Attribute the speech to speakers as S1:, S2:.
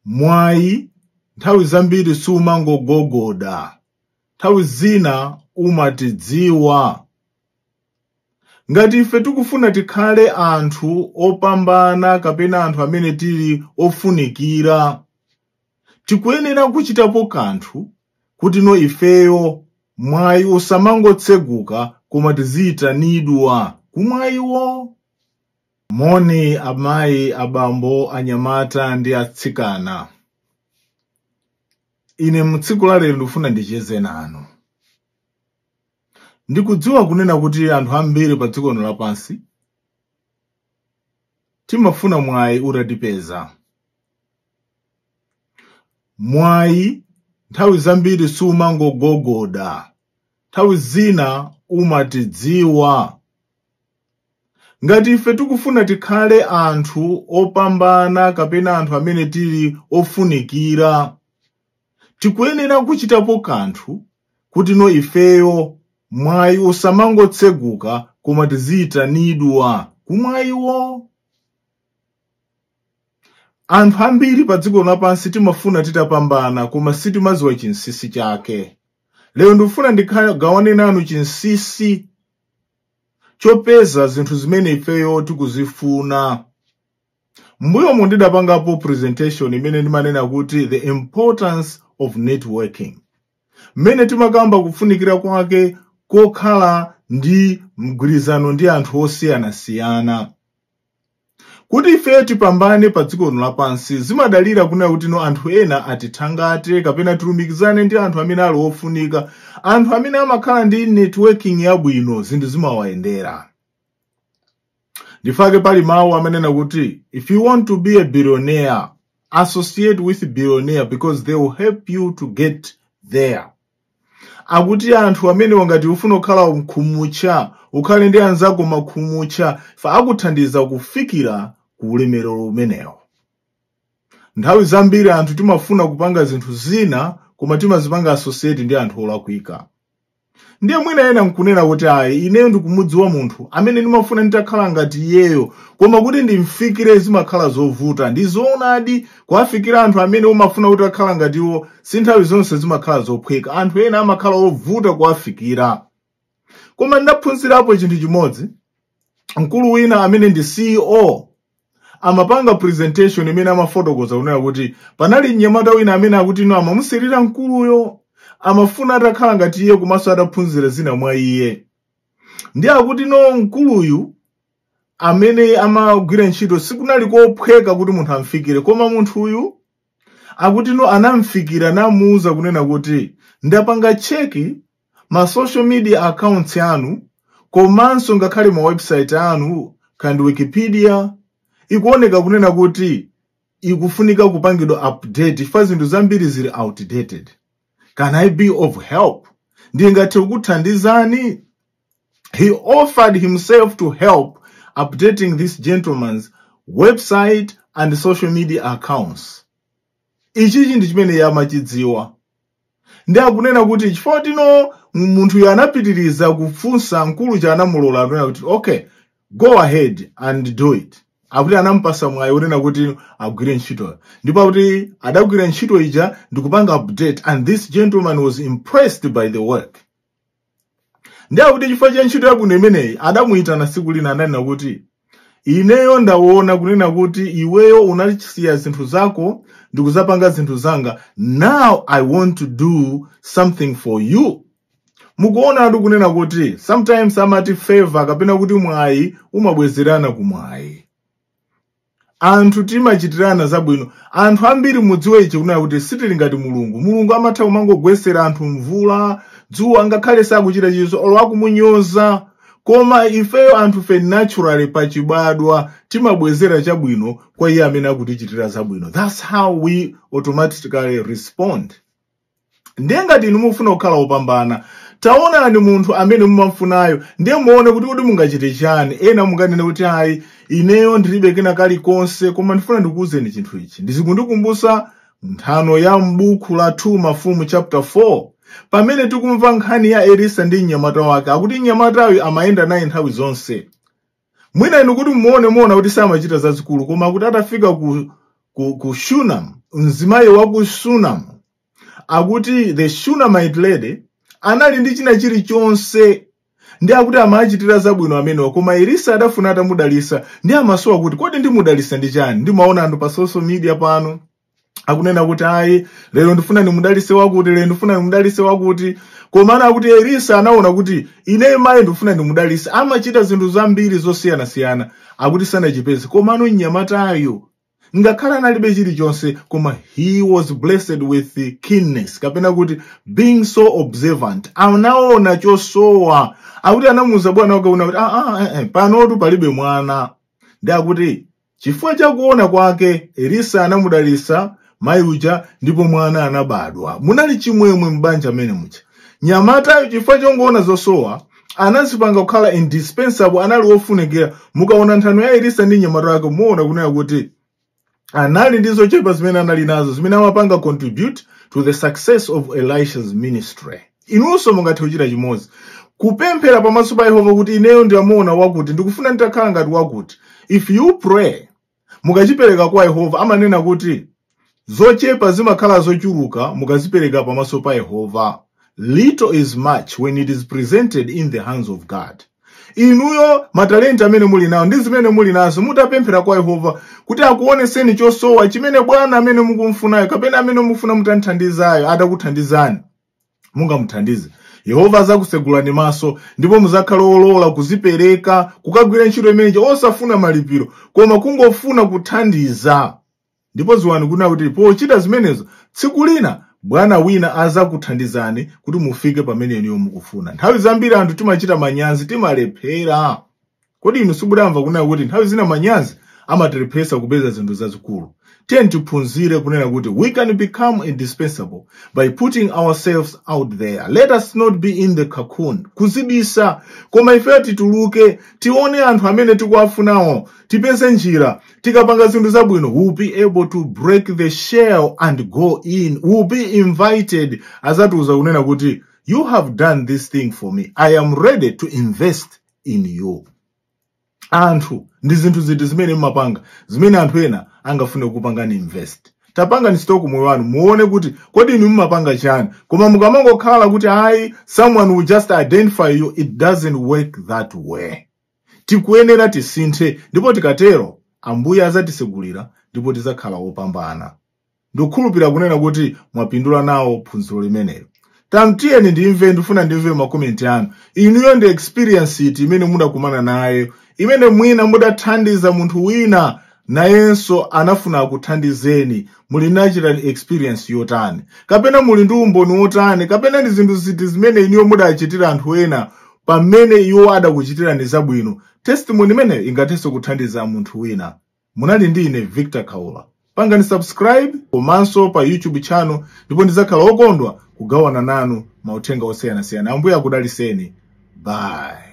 S1: Mwayi nthawi zambiri sumangogogoda, nthawi zina umatidziwa. Ngati ife tikufuna tikhale anthu opambana kapena anthu amene tili ofunikira, tikuyenera kuchitapo kanthu kuti no ifeyo mwayi usamangotseguka koma tiziyitanidwa kumwayiwo. Moni amayi, abambo, anyamata ndi atsikana. Ine mtsiku la lero ndikufuna ndicheze nanu. Ndikudziwa kunena kuti anthu ambiri pa dziko lino lapansi timafuna mwayi utatipeza. Mwayi nthawi zambiri sumangogogoda, nthawi zina umatidziwa. Ngati ife tikufuna tikhale anthu opambana kapena anthu amene tili ofunikira, tikuyenera kuchitapo kanthu kuti no ifeyo mwayi usamangotseguka koma tiziyitanidwa kumwayiwo. Anthu ambiri pa dziko lapansi timafuna titapambana koma sitimadziwa chinsinsi chake. Lero ndikufuna ndigawane nanu chinsinsi chopeza zinthu zimene ifeyo tikuzifuna. Mbuyomu ndidapangapo presentation imene ndimanena kuti the importance of networking, mmene timakamba kufunikira kwake kokhala ndi mgwirizano ndi anthu osiyanasiyana. Kuti ifeyo tipambane pa dziko lino lapansi zimadalira kunena kuti no anthu ena atithangate kapena tilumikizane ndi anthu amene ali ofunika, anthu amene amakhala ndi networking yabwino, zinthu zimawayendera. Ndifake pali mawu amanena kuti if you want to be a billionaire, associate with billionaire because they will help you to get there. Akuti anthu amene wangati ufuna kukhala mkhumutcha, ukhale ndi anzako makhumutcha, fa akuthandiza kufikira ku ulemerero umenewo. Nthawi zambiri anthu timafuna kupanga zinthu zina koma timazipanga associate ndi anthu olakwika. Ndiye mwina ena nkunena kuti ayi, ineyo ndikumudziwa munthu amene ndimafuna nditakhala ngati iyeyo, koma kuti ndimfikire zimakhala zovuta. Ndi zoonadi, kuwafikira anthu amene umafuna kuti akhala ngati iwo si nthawi zonse zimakhala zophweka. Anthu ena amakhala ovuta kuwafikira. Koma ndaphunzirapo chinthu chimodzi. Mkulu wina amene ndi CEO amapanga presentation imene amafotokoza kunena kuti panali mnyamata wina amene akuti no amamusirira mkuluyo, amafuna atakhala ngati iye komanso ataphunzira zina mwa iye. Ndi akuti no mkuluyu amene amagwira ntchito sikunali kophweka kuti munthu amfikire, koma munthuyu akuti no anamfikira namuwuza kunena kuti ndapanga check ma social media accounts anu komanso ngakhale ma website anu kandi Wikipedia ikuoneka kunena kuti ikufunika kupangidwa update fa zinthu zambiri zili outdated. Can I be of help? Ndingathe kukuthandizani? He offered himself to help updating this gentleman's website and social media accounts. Ichichi ndi chimene iye amachidziwa. Ndi akunena kuti chifukwa tino munthuyo anapitiriza kufunsa, mkulu cha anamulola akunena kuti okay, go ahead and do it. Akuti anampasa mwayi wonena kuti agwire ntchitoyo, ndipo akuti adagwira ntchito ija ndikupanga update, and this gentleman was impressed by the work. Ndi akuti chifukwa cha ntchito yabwino imeneyi adamuyitana tsiku lina, ananena kuti ineyo ndaona kunena kuti iweyo unasiya zinthu zako ndikuzapanga zinthu zanga. Now I want to do something for you. Mukuona adu kunena kuti sometimes amati favor kapena kuti mwayi umabwezerana ku mwayi. Anthu timachitirana zabwino. Anthu ambiri, mudziwe ichi kunena kuti sitili ngati Mulungu. Mulungu amatha kumangogwesera anthu mvula, dzuwa, ngakhale sakuchita chizo olo akumunyoza. Koma ifeyo anthu fe naturally pachibadwa timabwezera chabwino kwa iye amene akutichitira zabwino. That's how we automatically respond. Ndiye ngati inu mufuna kukhala wopambana, taonani munthu amene mumamfunayo, ndiye muone kuti mungachite chani. Ena munganene kuti ayi, ineyo ndilibe kena kalikonse, koma ndifuna ndikuwuzeni chinthu ichi. Ndizikundikumbutsa nthano ya m'buku la 2 Mafumu chapter 4, pamene tikumva nkhani ya Elisa ndi mnyamata wake. Akuti mnyamatayo amayenda naye nthawi zonse. Mwina inu kuti muone muona kuti samachita zazikulu, koma akuti atafika ku Shunam. Mzimayi wa ku Shunam, akuti the Shunammite lady anali ndi china chilichonse, ndi akuti amachitira zabwino amenewa, koma Elisa adafuna atamudalisa ndi amasowa kuti kodi ndimudalisa ndi chani? Ndimaona anthu pa social media pano akunena kuti ayi, lero ndifuna ndimudalise wakuti, lero ndifuna ndimudalise wakuti. Komana akuti Elisa anaona kuti ine mayi ndifuna ndimudalise, amachita zinthu zambiri zosiyanasiyana, akuti sanachipeze. Komano mnyamatayo ngakhale analibe chilichonse, koma he was blessed with keenness, kapena kuti being so observant. Anaona chosowa. Akuti anamuwuza bwana wake una kuti ah, ah, eh, eh, panotu palibe mwana. Ndi akuti chifukwa chakuona kwake, Elisa anamudalisa mayi uja ndipo mwana anabadwa. Munali chimwemwe m'banja amene muja. Nyamatayo chifukwa chongoona zosowa anazipanga kukhala indispensable, anali wofunikira. Mukaona nthano ya Elisa ndi nyamata wake, muona kunena kuti anali ndi zochepa zimene anali nazo zimene amapanga contribute to the success of Elisha's ministry. Inunso mungathe kuchita chimodzi, kupemphera pamaso pa Yehova kuti ineyo ndimamuona wakuti, ndikufuna nditakhala ngati wakuti. If you pray, mukachipereka kwa Yehova, amanena kuti zochepa zimakhala zochuluka mukazipereka pamaso pa Yehova. Little is much when it is presented in the hands of God. Inuyo matalenti amene muli nawo ndi zimene muli nazo, mutapemphera kwa Yehova kuti akuoneseni chosowa chimene bwana amene mukumfunayo kapena amene mufuna mutanthandizayo atakuthandizani mungamuthandize, Yehova azakusegulani maso ndipo muzakhala olola kuzipereka kukagwira ntchito imeneyi osafuna malipiro, koma kungofuna kuthandiza. Ndipo ziwani kuna kuti pochita zimenezo, tsiku lina bwana wina azakuthandizani kuti mufike pamene inuyo mukufuna. Nthawi zambiri anthu timachita manyazi, timalephera. Kodi inu simudamva kunena kuti nthawi zina manyazi amatilepheretsa kupeza zinthu zazikulu? Tiye tiphunzire kunena kuti we can become indispensable by putting ourselves out there. Let us not be in the cocoon, kuzibisa, koma ifeyo tituluke, tione anthu amene tikuwafunawo, tipeze njira. Tikapanga zinthu zabwino, we'll be able to break the shell and go in. We'll be invited. Azatiuza kunena kuti you have done this thing for me, I am ready to invest in you. Anthu, ndi zinthu ziti zimene mmapanga zimene anthu ena angafune kupangani invest? Tapangani stock moyo wanu, muone kuti kodi inu mmapanga chani. Koma mukamangokhala kuti ayi, someone will just identify you, it doesn't work that way. Tikuyenera tisinthe, ndipo tikatero Ambuye azatisegulira ndipo tizakhala wopambana. Ndikukhulupirira kunena kuti mwapindula nawo phunziro limenelo. Tamtiyeni ndimve, ndifuna ndimve ma comment anu. Inuyo ndi experience iti imene mudakumana nayo imene mwina mudathandiza munthu wina, nayenso anafuna akuthandizeni? Muli nachita experience yotani, kapena muli ndi umboni wotani, kapena ndi zinthu ziti zimene inuyo mudachitira anthu ena pamene iwo adakuchitirani zabwino? Testimony imeneyo ingathenso kuthandiza munthu wina. Munali ndi ine Victor Khaula. Pangani subscribe komanso pa YouTube channel, ndipo ndizakhala wokondwa kugawana nanu mauthenga osiyanasiyana. Ambuye akudaliseni. Bye.